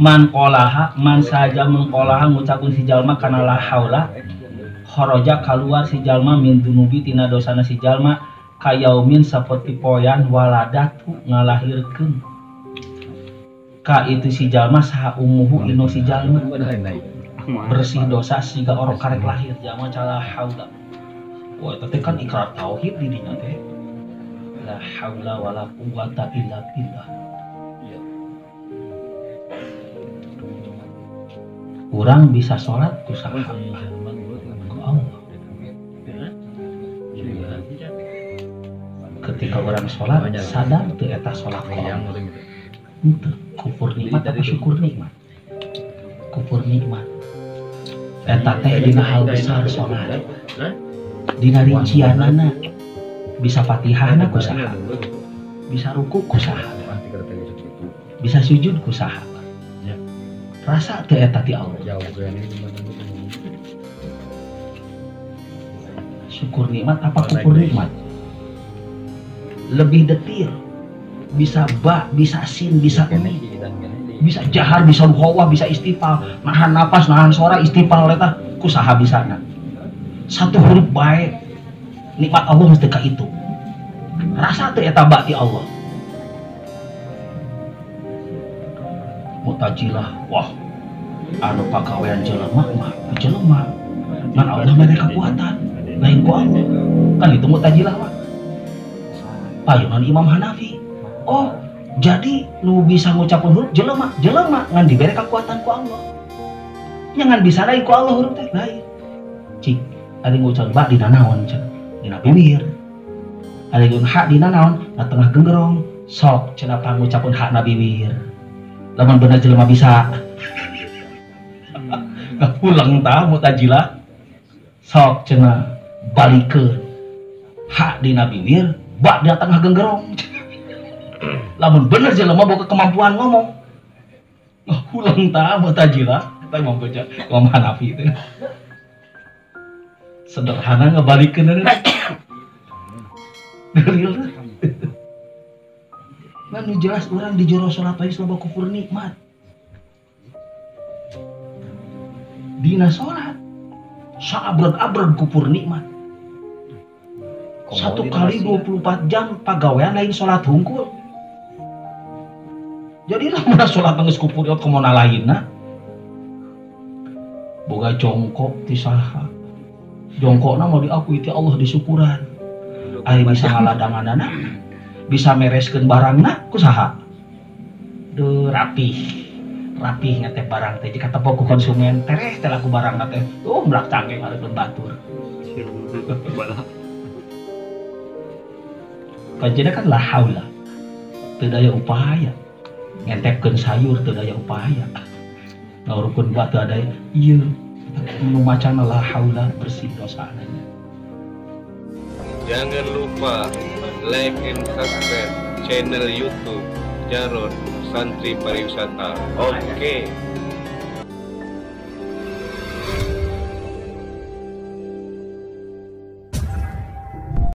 Man qolaha man saja mengqolaha ngucapkeun si jalma kana la haula kharaja kaluar si jalma min dunubi tina dosana si jalma kayaumin saperti poean waladatu ngalahirkeun ka itu si jalma saha umuhu inu si jalma bersih dosa siga orok karek lahir jalma cala haula. Wah eta teh kan ikrar tauhid di dinya teh la haula wala quwata illa billah. Urang bisa sholat ku saha? Ku Allah. Ketika orang sholat sadar teu eta sholat ku Allah. Henteu, kufur nikmat apa syukur nikmat? Kufur nikmat. Eta teh dina hal besar sholat. Dina rincianana bisa Fatihahna ku saha? Bisa ruku ku saha? Bisa sujud ku saha? Rasa teu eta ti Allah. Syukur nikmat apa kufur nikmat? Lebih detil. Bisa ba, bisa sin, bisa mim. Bisa jahar, bisa ruhawah, bisa istifal, nahan napas, nahan suara, istifal eta ku saha bisana. Satu huruf bae nikmat Allah mesti ka itu. Rasa teu eta ba ti Allah. Mu'tazilah, wah, anu pagawean jelema mah jelema, ngan Allah mere kekuatan, lain ku Allah. Kan itu Mu'tazilah mah. Payunan Imam Hanafi. Oh, jadi nu bisa ngucapkeun huruf jelema, jelema ngan dibere kekuatan ku Allah. Nya ngan bisa lain ku Allah huruf teh lain. Cik, ari ngucap ba dina naon cenah? Dina bibir. Ari ha dina naon? Na tengah genggerong. Sok cenah pangucapkeun ha na bibir. Lamun bener jelema bisa. Pulang tah Mu'tazilah. Sok cenah balikeun. Hak dina bibir, ba dina tengah genggerong. Lamun bener jelema boga kemampuan ngomong. Pulang tah Mu'tazilah, eta Imam Ghazali, Imam Hanafi teh. Sederhana ngebalikeun. Dalil. Nah, nu jelas orang di jero salat wae loba kufur nikmat. Dina salat saabreg-abreg kufur nikmat. 1 kali 24 jam pagawean lain salat hungkul. Jadi lamun salat geus kufur ieu kumaha lainna? Boga jongkok ti saha? Jongkokna mah diakui ti Allah disyukuran. Ari bisa ngaladanganana, bisa mereskeun barangna ku saha? Duh rapih. Rapih ngeteh barang teh jika tepok ku konsumen tereh teh laku barangna teh. Tuh mlak cangkeng areukeun batur. Kajenna kan la haula. Teu daya upaya. Ngetepkeun sayur teu daya upaya. Ngaurukeun buah teu daya. Ieu nu macana la haula bersih dosana. Jangan lupa like and subscribe channel YouTube Djarot Santri Pariwisata. Oke.